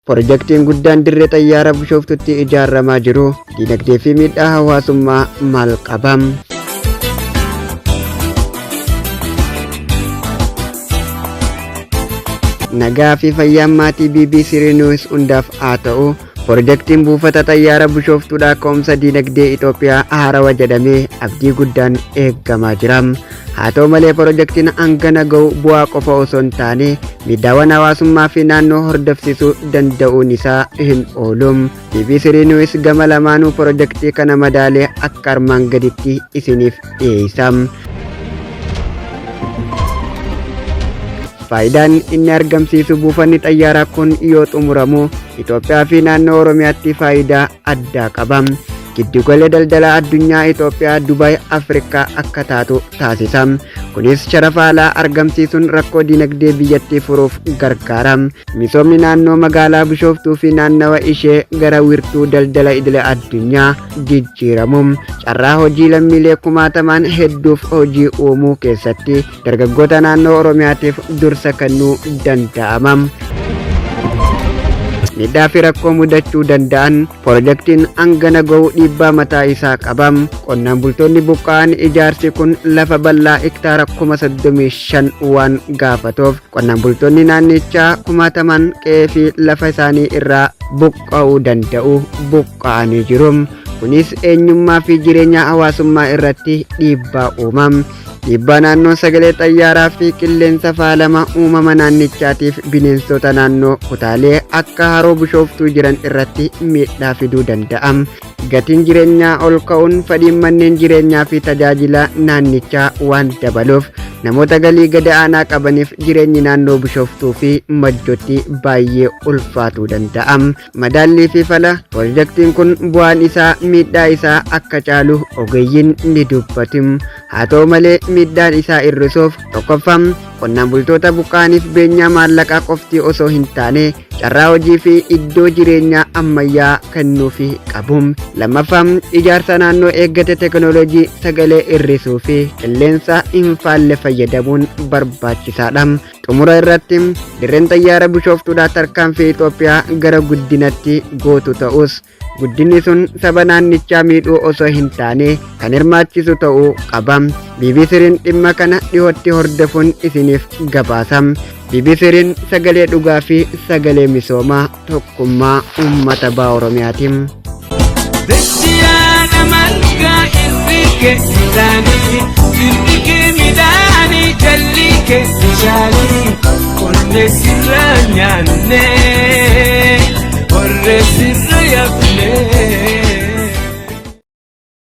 Pirojektiin guddaan dirree xayyaara Bishooftutti ijaaramaa jiru dinagdee fi miidhaa hawaasummaa maal qaba? Nagaa fi fayyaan maatii BBC News hundaaf haa ta'u. Pirojektiin buufata xayyaara Bishooftuudhaa ka'umsa dinagdee Itoophiyaa haarawa jedhamee abdii guddaan eegamaa jira. Haa ta'u malee, pirojektiin hangana ga'u bu'aa qofa osoo hin taane miidhaawwan hawaasummaa fi naannoo hordofsiisuu danda'uun isaa hin oolu. BBC News gama lamaanuu pirojektii kana madaalee akka armaan gaditti isiniif dhiyeessa. Faayidaan inni argamsiisu: buufanni xayyaaraa kun yoo xumuramu Itoophiyaa fi naannoo Oromiyaatti faayidaa addaa qaba. Giddugala daldala addunyaa Itoophiyaa Dubaay Afrikaa akka taatu taasisa. Kunis sharafa alaa argamsiisuun rakkoo dinagdee biyyattii furuuf gargaara. Misoomni naannoo magaalaa Bishooftuu fi naannawa ishee gara wiirtuu daldala idila addunyaa jijjiiramu. Carraa hojii lammiilee kumaatamaan hedduuf hojii uumuu keessatti dargaggoota naannoo Oromiyaatiif dursa kennuu danda'ama. Miidhaa fi rakkoo mudachuu danda'an: pirojektiin hangana ga'u dhiibbaa mataa isaa qaba. Qonnaan bultoonni buqqa'an, ijaarsi kun lafa bal'aa hektaara 35,000 waan gaafatuuf, qonnaan bultoonni naannichaa kumaataman qe'ee fi lafa isaanii irraa buqqa'uu danda'u, buqqa'anii jiru. Kunis eenyummaa fi jireenya hawaasummaa irratti dhiibbaa uuma. Dhiibbaa naannoo: sagalee xayyaaraa fi qilleensa faalama uumama naannichaatiif bineensota naannoo kutaalee akka haroo Bishooftuu jiran irratti miidhaa fiduu danda'a. Gatiin jireenyaa ol ka'uun fedhiin manneen jireenyaa fi tajaajila naannichaa waan dabaluuf, namoota galii gad aanaa qabaniif jireenyi naannoo Bishooftuu fi Majjootti baay'ee ulfaatuu danda'a. Madaallii fi fala: pirojektiin kun bu'aan isaa miidhaa isaa akka caalu ogeeyyiin ni dubbatu. Haa ta'u malee, miidhaan isaa hir'isuuf, tokkoffaa, qonnaan bultoota buqqa'aniif beenyaa maallaqaa qofti osoo hin taane carraa hojii fi iddoo jireenyaa ammayyaa kennuufi qabu. Lammaffaa, ijaarsa naannoo eeggate, teekinooloojii sagalee hir'isuu fi qilleensa hin faalle fayyadamuun barbaachisaadha. Xumura irratti, dirreen xayyaara Bishooftuudhaa tarkaanfii Itoophiyaa gara guddinatti gootu ta'us, guddinni sun saba naannichaa miidhuu osoo hin taane kan hirmaachisu ta'uu qaba. BBC'n dhimma kana dhiyootti hordofuun isiniif gabaasa. BBC'n sagalee dhugaa fi sagalee misoomaa tokkummaa uummata baha Oromiyaatiin. Dachiyaana malkaa irri kee midhaanii, irri kee midhaanii, jalli kee bishaanii, qonnee sirraa nyaannee.